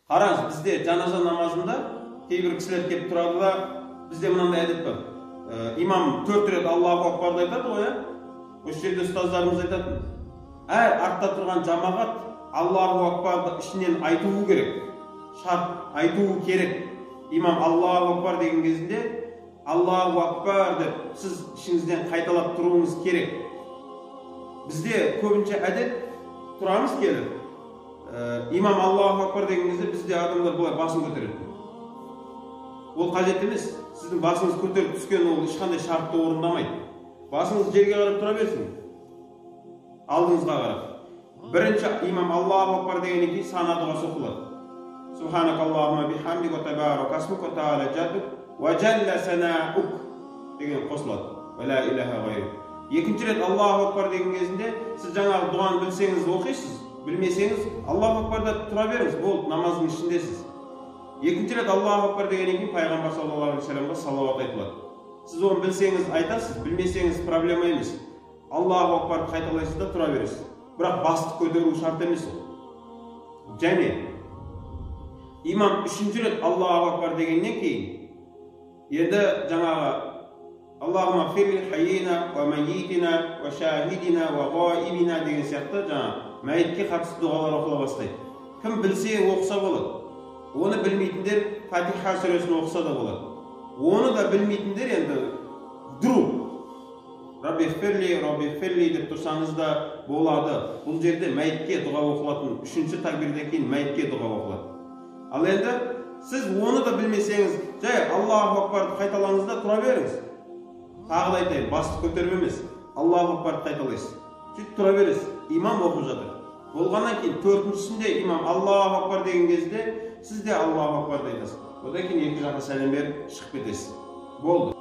Қараңыз, бізде жаназа намазында кейбір кісілер келіп тұрады да, бізде мынандай әдет бар. Имам 4 рет Аллаху акбарды айтады ғой, осы жерде ұстаздарымыз айтатын. Әр артта тұрған жамағат Аллаху акбарды ішінен айтуы керек. Шарт айтуы керек. Имам Аллаху акбар деген кезінде Аллаху акбар деп сіз ішіңізден қайталап тұруыңыз керек. Бізде көбінше әдет тұрамыз келіп, имам Аллаху акбар деген кезде бізде адамдар былай басын көтереді. Ол қажет емес. Сіздің басыңыз көтеріп түскен ол ешқандай шартты орындамайды. Басыңыз жерге қарап тұра берсін. Алдыңызға қарап. Бірінші имам Аллаху акбар дегеннен кейін сана дұғасы оқылады. Субханакаллахумма бихамдик ва табарак асмук ва таала жаддук ва жалла санаук деген қосылады. Ва ла илаха ғайрук. Екінші рет Аллаху акбар деген кезінде сіз жаңағы дұғаны білсеңіз оқисыз, білмесеңіз Аллаху акбарда тұра беріңіз, болды, намаздың ішіндесіз. Екінші рет Аллаху акбар дегеннен кейін пайғамбар саллаллаху алейхи вассаламға салауат айтылады. Сіз оны білсеңіз айтасыз, білмесеңіз проблема емес. Аллаху акбарды қайталайсыз да тұра бересіз. Бірақ басты көтеру шарт емес ол. Және имам үшінші рет Аллаху акбар дегеннен кейін енді жаңағы Аллахумма фирли хайина ва майитина ва шахидина ва ғаибина деген сияқты жаңа мәйітке қатысты дұғалар оқыла бастайды. Кім білсе оқыса болады. Оны білмейтіндер Фатиха сүресін оқыса да болады. Оны да білмейтіндер енді вдруг Рабби фирли, Рабби фирли деп тұрсаңыз да болады. Бұл жерде мәйітке дұға оқылатын, үшінші такбирден кейін мәйітке дұға оқылады. Ал енді сіз оны да білмесеңіз, жай Аллаху акбарды қайталаңыз да тұра беріңіз. Тағы да айтайын, басты көтеріп емес, Аллаху акбарды қайталайсыз. Сөйтіп тұра бересіз. Имам оқып жатыр. Болғаннан кейін төртіншісінде имам Аллаху акбар деген кезде сіз де Аллаху акбарды айтасыз. Одан кейін екі жаққа сәлем беріп шығып кетесіз. Болды.